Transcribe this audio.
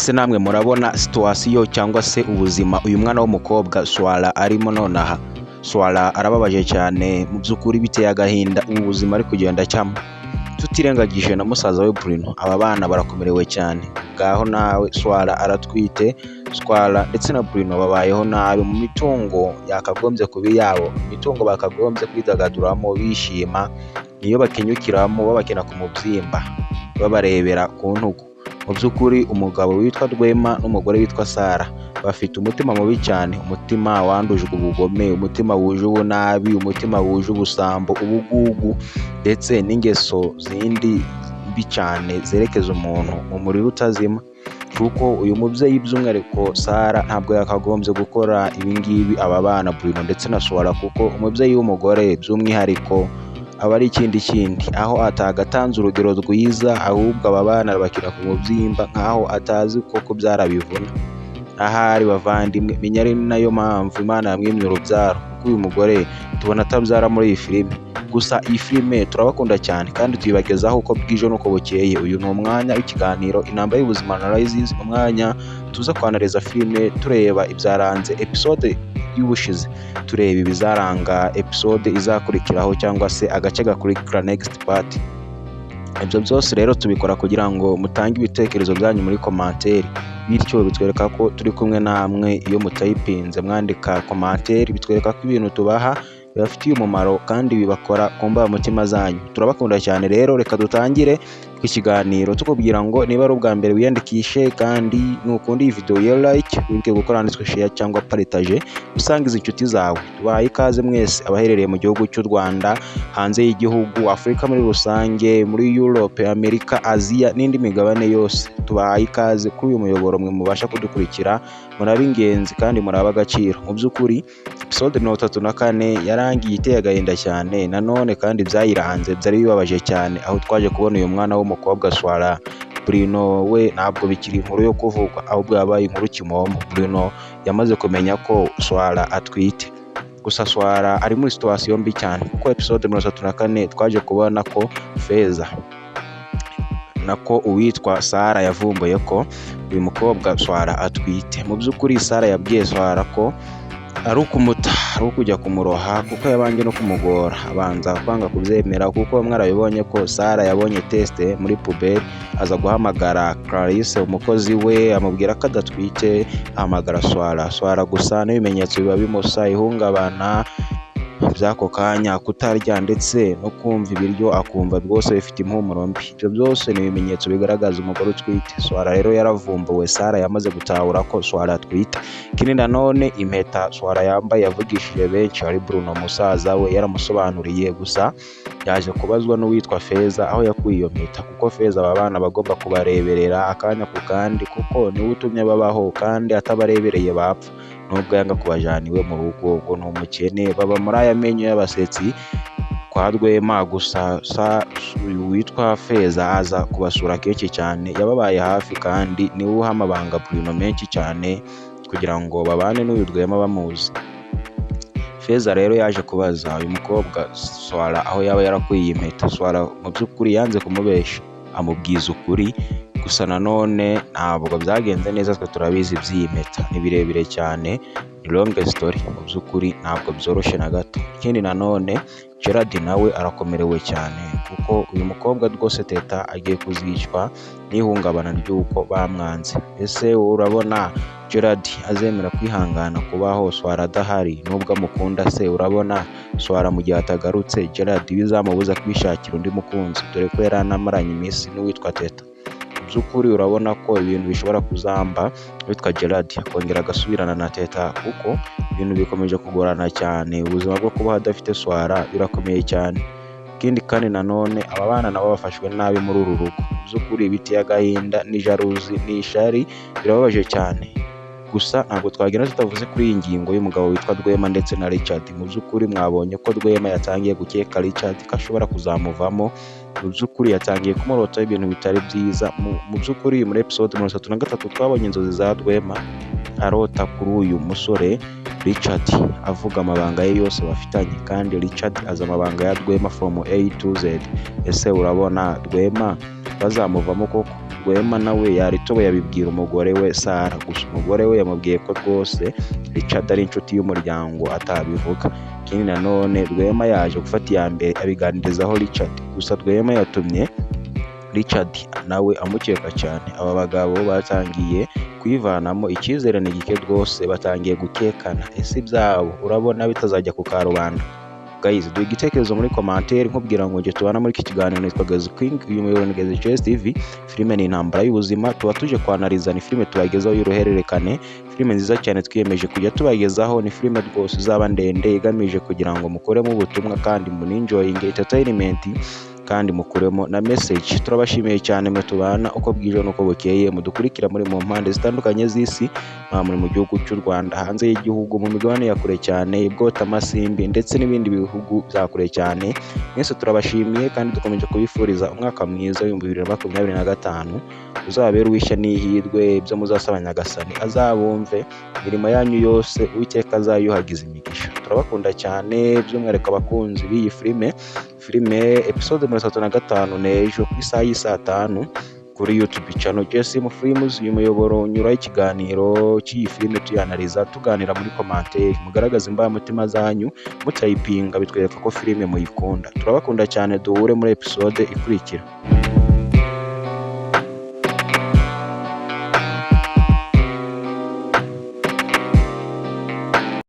Ese namwe murabona situation cyangwa se ubuzima uyu mwana w'umukobwa Swara arimo nonaha? Swara arababaje cyane mu by'ukuri, biteye agahinda ubu buzima ari kugenda acyamo. Tutirengagije na musaza we Bruno, aba bana barakomerewe cyane. Ngaho nawe, Swara aratwite. Swara ndetse na Bruno babayeho nabi mu mitungo yakagombye kuba iyabo, imitungo bakagombye kwidagaduramo bishima, niyo bakenyukiramo babakina ku mubyimba, babarebera ku ntugu. Mu by'ukuri umugabo witwa Rwema n'umugore witwa Sara bafite umutima mubi cyane, umutima wandujwe ubugome, umutima wuje ubunabi, umutima wuje ubusambo, ubugugu ndetse n'ingeso zindi mbi cyane zerekeza umuntu mu muriro utazima. Kuko uyu mubyeyi, by'umwihariko Sara, ntabwo yakagombye gukora ibi ngibi aba bana Bruno ndetse na Swara, kuko umubyeyi w'umugore by'umwihariko aba ari ikindi kindi, aho atagatanze urugero rwiza, ahubwo aba bana arabakina ku mubyimba nk'aho atazi ko kubyara bivuna. Ahari bavandimwe, menya ari nayo mpamvu Imana yamwimye urubyaro, kuko uyu mugore tubona atabyara muri iyi filime. Gusa iyi filime turabakunda cyane kandi tuyibagezaho uko bwije n'uko bukeye. Uyu ni umwanya w'ikiganiro Intambara y'Ubuzima Analysis, umwanya tuza kwanariza filime, tureba ibyaranze episode y'ubushize, tureba ibizaranga episode izakurikiraho cyangwa se agace gakurikira, next part. Ibyo byose rero tubikora kugira ngo mutange ibitekerezo byanyu muri commentaire, bityo bitwereka ko turi kumwe namwe. Iyo mutayipinze mwandika commentaire, bitwereka ko ibintu tubaha bibafitiye umumaro kandi bibakora ku mbamutima zanyu. Turabakunda cyane rero, reka dutangire ku kiganiro tukubwira ngo niba ari ubwa mbere wiyandikishe kandi nukunda iyi video ya like, wibuke gukora handitswe share cyangwa partage, usangiza inshuti zawe. Tubahaye ikaze mwese abaherereye mu gihugu cy'u Rwanda, hanze y'igihugu, Afurika muri rusange, muri Europe, Amerika, Aziya n'indi migabane yose. Tubahaye ikaze kuri uyu muyoboro. Mwe mubasha kudukurikira muri ab'ingenzi kandi muri ab'agaciro. Mu by'ukuri episode 34 yarangiye iteye agahinda cyane nanone, kandi byayiranze byari bibabaje cyane, aho twaje kubona uyu mwana w'umukobwa Swara. Bruno we ntabwo bikiri inkuru yo kuvugwa, ahubwo yabaye inkuru kimomo. Bruno yamaze kumenya ko Swara atwite. Gusa Swara ari muri situation mbi cyane, kuko episode 34 twaje kubona ko Feza, nako uwitwa Sara, yavumbuye ko uyu mukobwa Swara atwite. Mu by'ukuri Sara yabwiye Swara ko ari ukumuta, ari ukujya kumuroha, kuko yabanje no kumugora, abanza kwanga kubyemera, kuko mwarabibonye ko Sara yabonye test muri poubelle, aza guhamagara Clarisse umukozi we, amubwira ko adatwite, ahamagara Swara. Swara gusa n'ibimenyetso biba bimusa, ihungabana by'ako kanya, kutarya ndetse no kumva ibiryo akumva rwose bifite impumuro mbi. Ibyo byose ni ibimenyetso bigaragaza umugore utwite. Swara rero yaravumbuwe, Sara yamaze gutahura ko Swara atwite. Ikindi nanone, impeta Swara yambaye yavugishije benshi. Ari Bruno musaza we yaramusobanuriye, gusa yaje kubazwa n'uwitwa Feza aho yakuye iyo mpeta, kuko Feza aba bana bagomba kubareberera akanya ku kandi, kuko niwe utumye babaho kandi atabarebereye bapfa. Nubwo yanga kubajyana iwe mu rugo ngo ni umukene, baba muri aya menyo y'abasetsi kwa Rwema. Gusa uyu witwa Feza aza kubasura kenshi cyane, yababaye hafi kandi niwe uha amabanga Bruno menshi cyane kugira ngo babane n'uyu Rwema bamuzi. Feza rero yaje kubaza uyu mukobwa Swara aho yaba yarakuye iyi mpeta. Swara mu by'ukuri yanze kumubesha, amubwiza ukuri. Gusa nanone ntabwo byagenze neza, twe turabizi iby'iyi mpeta ni birebire cyane, ni long story. Mu by'ukuri ntabwo byoroshye na gato. Ikindi nanone, Gerard nawe arakomerewe cyane, kuko uyu mukobwa rwose Teta agiye kuzicwa n'ihungabana ry'uko bamwanze. Ese urabona Gerard azemera kwihangana kubaho Swara adahari nubwo amukunda? Se urabona Swara mu gihe atagarutse, Gerard bizamubuza kwishakira undi mukunzi, dore ko yari anamaranye iminsi n'uwitwa Teta? Mu by'ukuri urabona ko ibintu bishobora kuzamba, witwa Gerard akongera agasubirana na Teta, kuko ibintu bikomeje kugorana cyane. Ubuzima bwo kubaho adafite Swara birakomeye cyane. Ikindi kandi nanone, aba bana nabo bafashwe nabi muri uru rugo. Mu by'ukuri biteye agahinda, ni jalousie, ni ishari, birababaje cyane. Gusa ntabwo twagenda tutavuze kuri iyi ngingo y'umugabo witwa Rwema ndetse na Richard. Mu by'ukuri mwabonye ko Rwema yatangiye gukeka Richard ko ashobora kuzamuvamo. Mu by'ukuri yatangiye kumurotaho ibintu bitari byiza. Mu by'ukuri muri episode 33 twabonye inzozi za Rwema, arota kuri uyu musore Richard, avuga amabanga ye yose bafitanye, kandi Richard azi amabanga ya Rwema from A to Z. Ese urabona Rwema bazamuvamo koko? Rwema nawe yaritoboye abibwira umugore we Sara. Gusa umugore we yamubwiye ko rwose Richard ari inshuti y'umuryango atabivuga. Ikindi nanone, Rwema yaje gufata iya mbere abiganirizaho Richard. Gusa Rwema yatumye Richard nawe amukeka cyane. Aba bagabo batangiye kwivanamo icyizere, ni gike rwose, batangiye gukekana. Ese ibyabo urabona bitazajya ku karubanda? Guys, duha igitekerezo muri commentaire. Nkubwira ngo njye tubana muri iki kiganiro nitwa Gazi King, uyu muyoboro ni Gazi Chess TV. Filime ni Intambara y'Ubuzima tuba tuje kwanariza, ni filime tubagezaho y'uruhererekane, filime nziza cyane twiyemeje kujya tubagezaho. Ni filime rwose izaba ndende, igamije kugira ngo mukuremo ubutumwa kandi muninjoyinge entertainment kandi mukuremo na message. Turabashimiye cyane mwe tubana uko bwije n'uko bukeye, mudukurikira muri mu mpande zitandukanye z'isi, mwaba muri mu gihugu cy'u Rwanda, hanze y'igihugu, mu migabane ya kure cyane, ibwota amasimbi ndetse n'ibindi bihugu bya kure cyane. Mwese turabashimiye kandi dukomeje kubifuriza umwaka mwiza w'2025, uzabere uw'ishya n'ihirwe. Ibyo muzasaba Nyagasani azabumve, imirimo yanyu yose Uwiteka azayuhagiza imigisha. Turabakunda cyane, by'umwihariko abakunzi b'iyi filime. Filime episode 35 n'ejo ku isaha y'isaa 5 kuri YouTube channel Jessim Films. Uyu muyoboro unyuraho ikiganiro cy'iyi filime, tuyanariza, tuganira muri commentaire, mugaragaza imbamutima zanyu mutayipinga, bitwereka ko filime muyikunda. Turabakunda cyane, duhure muri episode ikurikira.